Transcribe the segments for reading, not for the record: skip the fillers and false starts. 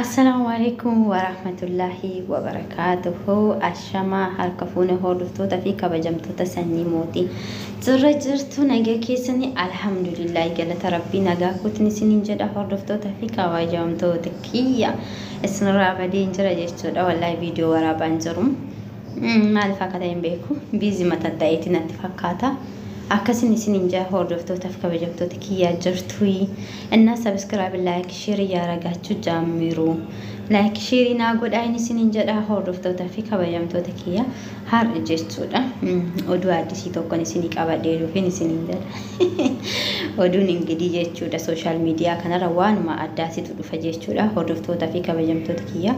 Assalaamu alaikum warahmatullaahi wabarakaatuhu. Ashamaa harka fuune hordoftoota fi kabajamtoota sanyii mootii. Jirra jirtu nagaa keessanii alhamdulillahi galata rabbii nagaa kootiin isiniin jedha hordoftoota fi kabajamtoota kiyya. Isinirraa badeen jira jechuudha. Wallaahi viidiyoo waraabaan jiru. Maaliif akka ta'e hin beeku. Biizii mata ta'eeti natti fakkaata. Akkasin isiniin jaa hordoftootaaf kabajamtoota kiyyaa jirtuyi. Innaa subscribe like share yaaragaachuu jaammiru. Like share naa godhaa inni isiniin jedha hordoftootaa fi kabajamtoota kiyya har'a jechuudha. Oduu addisii tokkon isinii qabadhee dhufin isiniin jedha. Oduun ingidii jechuudha social media kanarra waanuma addaasitu dhufa jechuudha hordoftootaa fi kabajamtoota kiyya.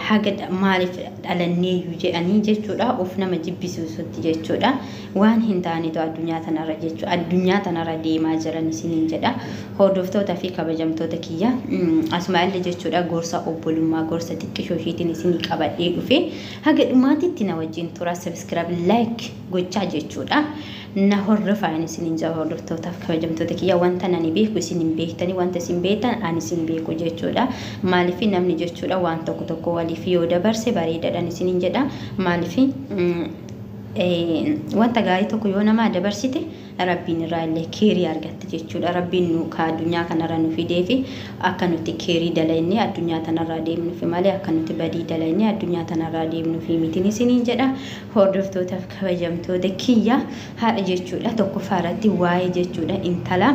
Haga maaliif dhalanneeyyuu jedhanii jechuudha of nama jibbisiisutti jechuudha waan hin taanetu addunyaa tanarra jechuudha addunyaa tanarra deemaa jiran isiniin jedha hordoftoota fi kabajamtoota kiyya asuma illee jechuudha gorsa obbolummaa gorsa xiqqishoo ishiitiin isinii qabadhee dhufe haga dhumaatitti na wajjin tura subscribe like gochaa jechuudha na hordofaa inni isiniin jedha hordoftootaaf kabajamtoota kiyya wanta nani beeku isin hin beektanii wanta isin beektan ani isin beeku jechuudha maaliif namni jechuudha waan tokko tokko waliif yoo dabarse bareedaadhaan isiniin jedha maaliif wanta gaarii tokko yoo namaa dabarsite rabbiin irraa illee keerii argatte jechuudha. Rabbiin nu ka addunyaa kanarra nu fidee fi akka nuti keerii dalaynee addunyaa tanarraa deemnuuf malee akka nuti badii dalaynee addunyaa tanarraa deemnuuf mitiin isiniin jedha. Hordoftootaaf kabajamtoota kiyya haadha jechuudha. Tokkoffaa irratti waa'ee jechuudha intala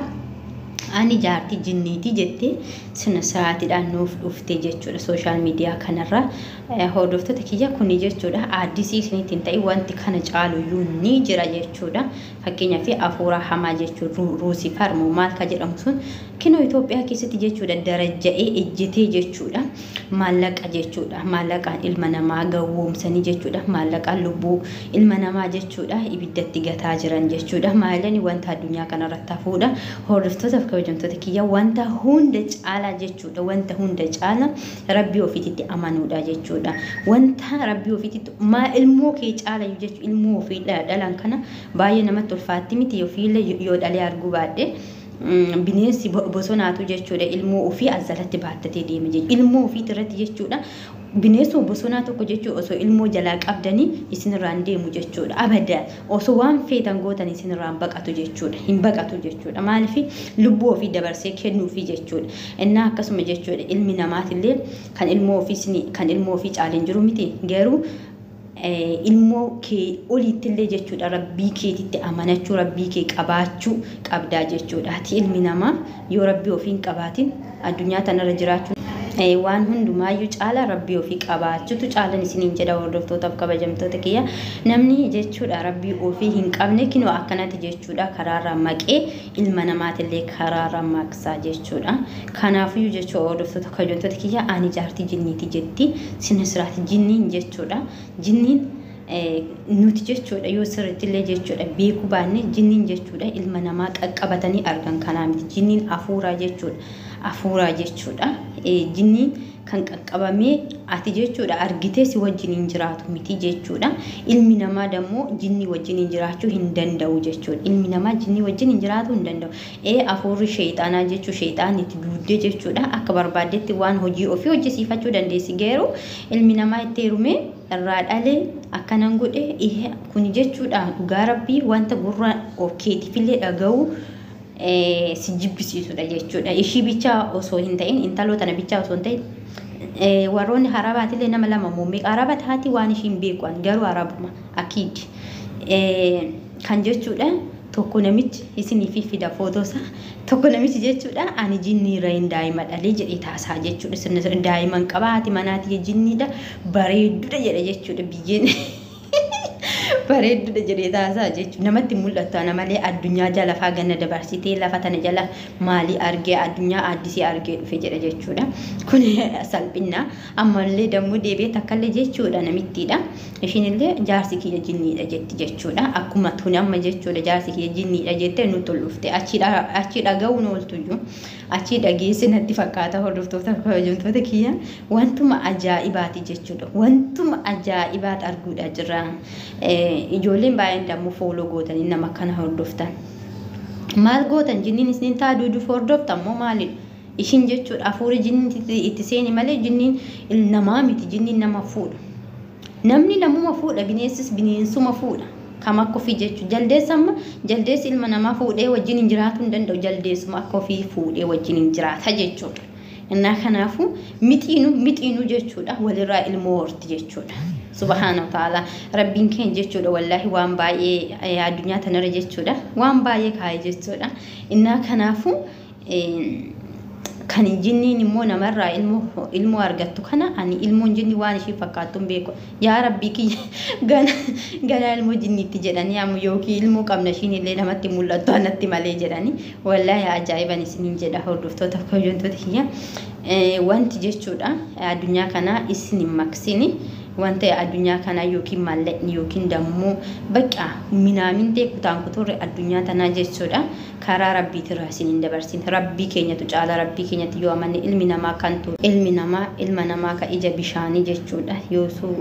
ani jaartii jinniitii jettee sina siraatiidhaan nuuf dhufte jechuudha social media kanarra hordoftoota kiyya kuni jechuudha addisii isinitti hin ta'in wanti kana caaluyyuu ni jira jechuudha fakkeenyaaf afuura hamaa jechuun ruusifar moo maal ka jedhamu sun kinoo Itoophiyaa keessatti jechuudha darajja'ee ejjetee jechuudha maallaqa jechuudha maallaqaan ilma namaa gawwoomsanii jechuudha maallaqaan lubbuu ilma namaa jechuudha ibiddatti gataa jiran jechuudha maallaqni wanta addunyaa kanarratti hafuudha hordoftootaaf kabajamtoota kiyya wanta hunda caalaa jechuudha wanta hunda caala rabbii ofiititti amanuudha jechuudha wanta rabbii ofiititti maa ilmoo kee caala jechuudha ilmoo ofii dhalan kana baay'ee namatti ulfaatti miti ofiillee yoo dhalee arguu baadhe bineensi bosonaatu jechuudha ilmoo ofii azalatti baattatee deema jechuudha ilmoo ofiiti irratti jechuudha bineensuma bosonaa tokko jechuudha osoo ilmoo jalaa qabdanii isinirraan deemu jechuudha abada osoo waan feetan gootan isinirraan baqatu jechuudha hin baqatu jechuudha maaliif lubbuu ofii dabarsee kennuufi jechuudha innaa akkasuma jechuudha ilmi namaatillee kan ilmoo ofii kan ilmoo ofii caaleen jiru miti garuu ilmoo kee oliittillee jechuudha rabbii keetitti amanachuu rabbii kee qabaachuu qabdaa jechuudha ati ilmi namaa yoo rabbii ofii hin qabaatin addunyaa tanarra jiraachuu waan hundumaayyuu caala rabbii ofii qabaachuutu caalan isiniin jedha hordoftootaaf kabajamtoota kiyya namni jechuudha rabbii ofii hin qabne kinoo akkanatti jechuudha karaarraa maqee ilma namaatillee karaarraa maqsaa jechuudha kanaafiyyuu jechuudha hordoftoota kabajamtoota kiyya ani jaartii jinniiti jetti sinisiraati jinniin jechuudha jinniin nuti jechuudha yoo sirriitti jechuudha beekuu baanne jinniin jechuudha ilma namaa qaqqabatanii argan kanaa miti jinniin afuuraa jechuudha afuuraa jechuudha jinniin kan qaqqabamee ati jechuudha argitee si wajjin hin jiraatu miti jechuudha ilmi namaa dammoo jinnii wajjin hin jiraachuu hin danda'u jechuudha ilmi namaa jinnii wajjin hin jiraatu hin danda'u afuurri sheexaanaa jechuu sheexaan itti duuddee jechuudha akka barbaaddetti waan hojii ofii hojjesiifachuu dandeessi garuu ilmi namaa itti heerumee irraa dhalee akkanan godhe kun jechuudha dhugaa rabbii wanta gurra keetiifillee dhaga'u si jibbisiisudha jechuudha. Ishii bichaa osoo hin ta'in intaloo tana bichaa osoo hin ta'in warroonni harabaatillee nama lama muummee araba taati waan ishiin beekuan garuu arabuma akiid kan jechuudha tokko namichi isinii fida footoo isaa tokko namichi jechuudha ani jinnii irra hin daa'ima dhalee jedhee taasaa jechuudha sirna daa'iman qaba haati manaati jinniidha bareedduudha jedha jechuudha biyyeen bareedduudha jedhee taasaa jechuudha namatti mul'atu ana malee addunyaa jala faa ganna dabarsitee lafa tana jala maalii argee addunyaa addisii argee dhufe jedha jechuudha kun salphinna ammallee dammoo deebi'ee takkallee jechuudha namittiidha ishiinillee jaarsi kiyya jinniidha jetti jechuudha akkuma tuni amma jechuudha jaarsi kiyya jinniidha jettee nutti ol dhufte achi dhaga'uun ooltuyyuu achi dhageesse natti fakkaata hordoftoota kabajamtoota kiyya wantuma ajaa'ibaati jechuudha wantuma ajaa'ibaati arguudha jira ijoolleen baay'een dammoo fooloo gootanii nama kana hordoftan maal gootan jinniin isiniin taa duuduuf hordoftan moo maalidha Ishiin jechuudha hafuura jinniin itti seeni malee jinniin namaa miti, jinniin nama fuudha. Namni namuma fuudha, bineensis bineensuma fuudha. Kam akka ofii jechuudha. Jaldeessa amma jaldeessi ilma namaa fuudhee wajjin hin jiraatu hin danda'u. Jaldeessuma akka ofii fuudhee wajjin hin jiraata jechuudha. Innaa kanaafuu mixiinu mixiinu jechuudha walirraa ilmoo horti jechuudha. Subhaana ta'ala rabbiin keenya jechuudha wallaahi waan baay'ee addunyaa tanarra jechuudha waan baay'ee kaa'e jechuudha. Innaa kanaafuu kan jinniin immoo namarraa ilmoo argattu kana ani ilmoon jinni waan ishii fakkaattu hin beeku. Yaa rabbii kiyya gana ilmoo jinniitti jedhanii amma yookiin ilmoo qabna ishiin illee namatti mul'attu anatti malee jedhanii wallaahi ajaa'iban isiniin jedha hordoftoota kabajamtoota kiyya. Wanti jechuudha addunyaa kana isin hin maksini. Wanta addunyaa kanaa yookiin maallaqni yookiin dammoo bakka minaamintee kutaan kuturre addunyaa tanaa jechuudha karaa rabbiitirraa isin hin dabarsin. Rabbii keenyatu caala, rabbii keenyatti yoo amanne ilmi namaa kan ture ilmi namaa ilma namaa ka ija bishaanii jechuudha yoosuu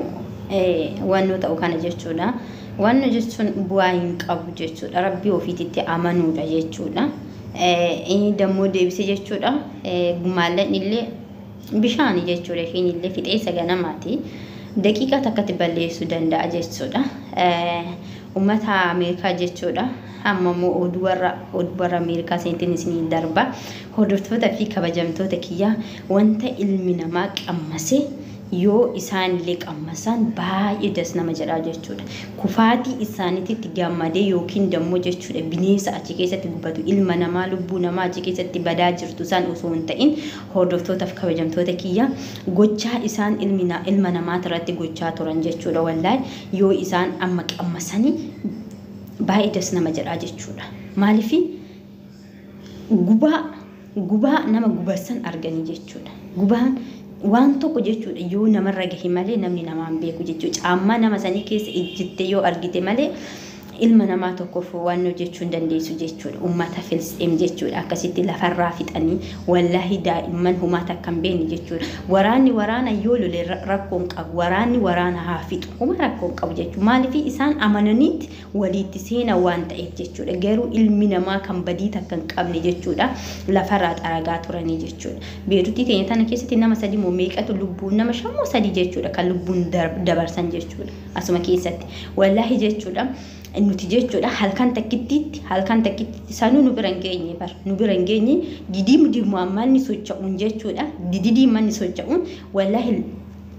wannoo ta'u kana jechuudha. Wanno jechuun bu'aa hin qabu jechuudha, rabbii ofiititti amanuudha jechuudha. Inni dammoo deebise jechuudha maallaqni illee bishaanii jechuudha, ishiin illee fixeensa ganamaati. Daqiiqaa takkatti balleessuu danda'a jechuudha. Uummata Ameerikaa jechuudha. Amma immoo oduu warra Ameerikaa isinitti isinii darba. Hordoftoota fi kabajamtoota kiyyaa wanta ilmi namaa qammase yoo isaan illee qammasan baay'ee das nama jedha jechuudha. Kufaatii isaaniitti gammadee yookiin dammoo jechuudha bineensa achi keessatti gubatu ilma namaa lubbuu namaa achi keessatti badaa jirtu isaan osoo hin ta'in hordoftootaaf kabajamtoota kiyya gochaa isaan ilma namaa irratti gochaa turan jechuudha. Wallaahi yoo isaan amma qammasanii baay'ee das nama jedha jechuudha. Maaliif gubaa nama gubasan arganii jechuudha. Gubaan waan tokko jechuudha yoo namarra gahe malee namni namaan beeku jechuudha. Caammaa nama sanii keessa ejjitte yoo argite malee ilma namaa tokkoof waan hojjechuu hin dandeessu jechuudha. Uummata Filisxeem jechuudha. Akkasitti lafarraa fixanii wallaahi daa'imman homaa takka hin beekne jechuudha. Waraanni waraana yoo lole rakkoo hin qabu. Waraanni waraana haa fixu. Homaa rakkoo hin qabu jechuudha. Maaliif isaan amananiitti walitti seena waan ta'eef jechuudha. Garuu ilmi namaa kan badii takka hin qabne jechuudha. Lafarraa xaragaa turanii jechuudha. Beeruutii teenya tana keessatti nama sadi moo meeqatu lubbuun nama shan moo sadi jechuudha kan lubbuun dabarsan jechuudha. Asuma keessatti wallaahi jechuudha. Nuti jechuudha halkan takkittiitti sanuu nu bira hin geenye bar nu bira hin geenye didiimu manni socho'uun jechuudha didiimanni socho'uun wallaahi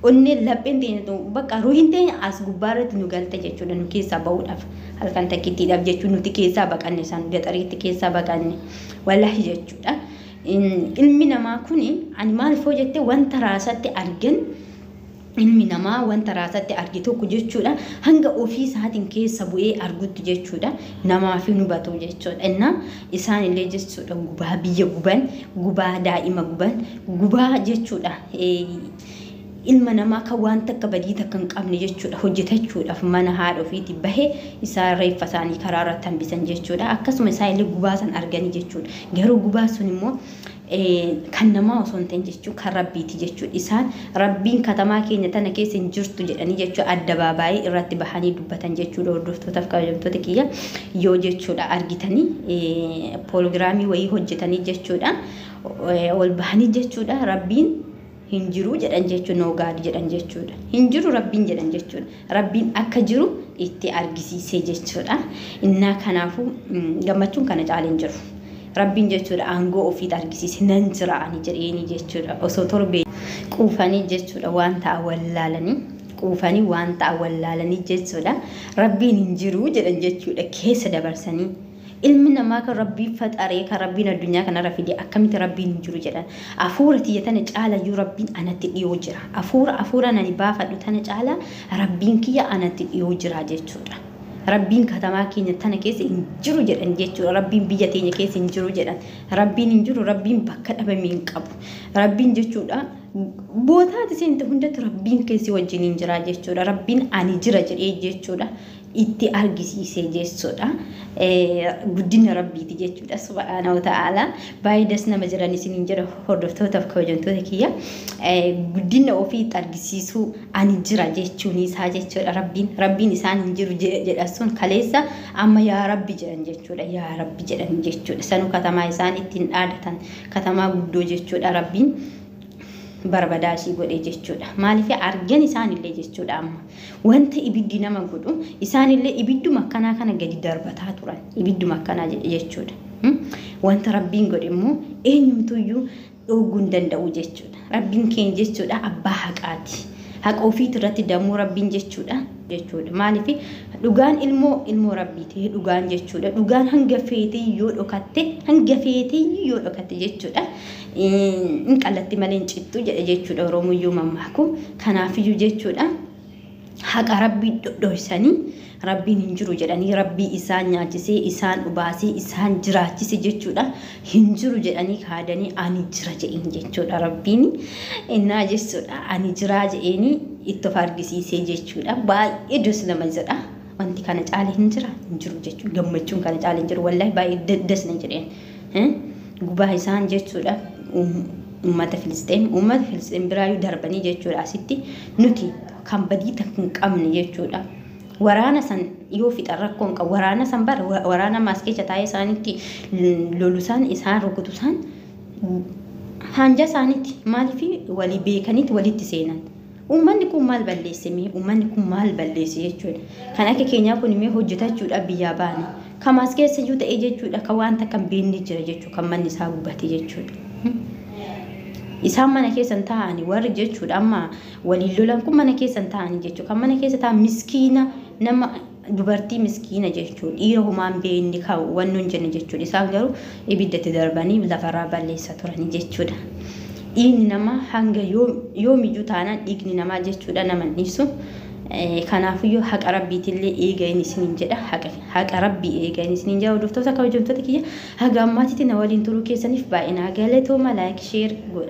onnee lapheen teenya bakka ruuhin teenya as gubbaarratti nu galte jechuudha nu keessaa bahuudhaaf halkan takkittiidhaaf jechuun nuti keessaa baqanne isaan gaxariitti keessaa baqanne wallaahi jechuudha. Ilmi namaa kuni ani maaliif hoo jette wanta raasatti argan ilmi namaa wanta raasatti arge tokko jechuudha hanga ofii isaatiin keessa bu'ee argutti jechuudha namaaf hin hubatu jechuudha. Innaa isaan illee jechuudha gubaa biyya guban, gubaa daa'ima guban, gubaa jechuudha ilma namaa kan waan takka badii takka hin qabne jechuudha hojjetachuudhaaf mana haadha ofiitti bahe isaan reeffa isaanii karaa irratti hambisan jechuudha. Akkasuma isaan illee gubaa san arganii jechuudha. Garuu gubaa sun immoo kan namaa osoo hin ta'in jechuun kan rabbiiti jechuudha. Isaan rabbiin katamaa keenya tana keessa hin jirtu jedhanii jechuudha addabaabaayii irratti bahanii dubbatan jechuudha. Hordoftootaaf kabajamtoota kiyya yoo jechuudha argitanii poologiraamii wayii hojjetanii jechuudha ol bahanii jechuudha rabbiin hin jiru jedhan jechuudha noo gaadi jedhan jechuudha. Hin jiru rabbiin jedhan jechuudha. Rabbiin akka jiru itti argisiisee jechuudha. Innaa kanaafuu gammachuun kana caalee hin jiru. Rabbiin jechuudha aangoo ofiitti argisiise nan jira ani jedheeni jechuudha. Osoo torbee quufanii jechuudha waan ta'a wallaalanii quufanii waan ta'a wallaalanii jechuudha. Rabbiin hin jiru jedhan jechuudha keessa dabarsanii. Ilmi namaa kan rabbiin faxaree kan rabbiin addunyaa kanarra fide akkamitti rabbiin hin jiru jedhan. Afuura tiyya tana caalayyuu rabbiin anatti dhiyoo jira. Afuura nani baafadhu tana caala rabbiin kiyya anatti dhiyoo jira jechuudha. Rabbiin katamaa keenya tana keessa hin jiru jedhan jechuudha. Rabbiin biyya teenya keessa hin jiru jedhan. Rabbiin hin jiru, rabbiin bakka dhabame hin qabu. Rabbiin jechuudha bootaati seente hundatti rabbiin keessi wajjin hin jira jechuudha. Rabbiin ani jira jedhee jechuudha. Itti argisiisee jechuudha. Guddina rabbiiti jechuudha. Subhaanahu wa ta'ala. Baay'ee das nama jiran isiniin jedha, hordoftootaaf kabajamtoota kiyya. Guddina ofiitti argisiisuu, ani jira jechuun isaa jechuudha. Rabbiin isaan hin jiru jedha sun kaleessa, amma yaa rabbi jedhan jechuudha. Yaa rabbi jedhan jechuudha. Sanuu katamaa isaan ittiin dhaadatan, katamaa guddoo jechuudha. Rabbiin barbadaa ishii godhe jechuudha. Maaliif argan isaanillee jechuudha amma. Wanta ibiddi nama godhu, isaanillee ibidduma akkanaa kana gadi darbataa turan. Ibidduma akkanaa jechuudha. Wanta rabbiin godhe immoo eenyumtuyyuu dhooguu hin danda'u jechuudha. Rabbiin keenya jechuudha abbaa haqaati. Haqa ofiit irratti damuu rabbiin jechuudha. Jechuudha. Maaliif dhugaan ilmoo rabbii ta'e dhugaan jechuudha. Dhugaan hanga feetee yoo dhokatte, hanga feetee yoo dhokatte jechuudha, hin qallatti malee hin cittu jedhe jechuudha Oromoyyuu mammaaku. Kanaafiyyuu jechuudha, haqa rabbii dhodhoysanii, rabbiin hin jiru jedhanii, rabbii isaan nyaachisee, isaan dhubaasee, isaan jiraachise jechuudha, hin jiru jedhanii kaadanii, ani jira jedheen jechuudha rabbiin. Innaa jechuudha ani jiraa jedheeni itti of argisiisee jechuudha. Baay'ee das nama jedha. Wanti kana caale hin jira, hin jiru jechuudha. Gammachuun kana caale hin jiru. Wallaahi baay'ee das na jedheen. Gubaa isaan jechuudha. Uummata Filisxeem biraayyuu darbanii jechuudha, asitti nuti kan badii takka hin qabne jechuudha. Waraana san yoo fixan rakkoon qabu. Waraana san bara waraana maas keessa taa'ee isaanitti lolu isaan isaan rukutu isaan hanja isaanitti, maaliif walii beekanitti walitti seenan. Uummanni kun maal balleesse mee? Uummanni kun maal balleesse jechuudha. Kan akka keenyaa kun immoo hojjetachuudhaaf biyyaa baane. Kamaas keessa iyyuu ta'ee jechuudha, kan wanta kan beekni jira jechuudha, kan manni isaa gubate jechuudha. Isaan mana keessan taa'anii warri jechuudha amma waliin lolan kun mana keessan taa'anii jechuudha. Kan mana keessa taa'an miskiina, nama dubartii miskiina jechuudha. Dhiira homaan beekni kan wanni hin jenne jechuudha. Isaan garuu ibiddatti darbanii lafarraa balleessaa turanii jechuudha. Dhiigni namaa hanga yoomiyyuu taanaan dhiigni namaa jechuudha nama hin dhiisu. Kanaafiyyuu haqa rabbiitillee eega'in isiniin jedha. Haqa rabbii eega'in isiniin jedha. Hordoftoota kabajamtoota kiyya, haga ammaatitti na waliin turuu keessaniif baay'inaa galatooma. Like, share godha.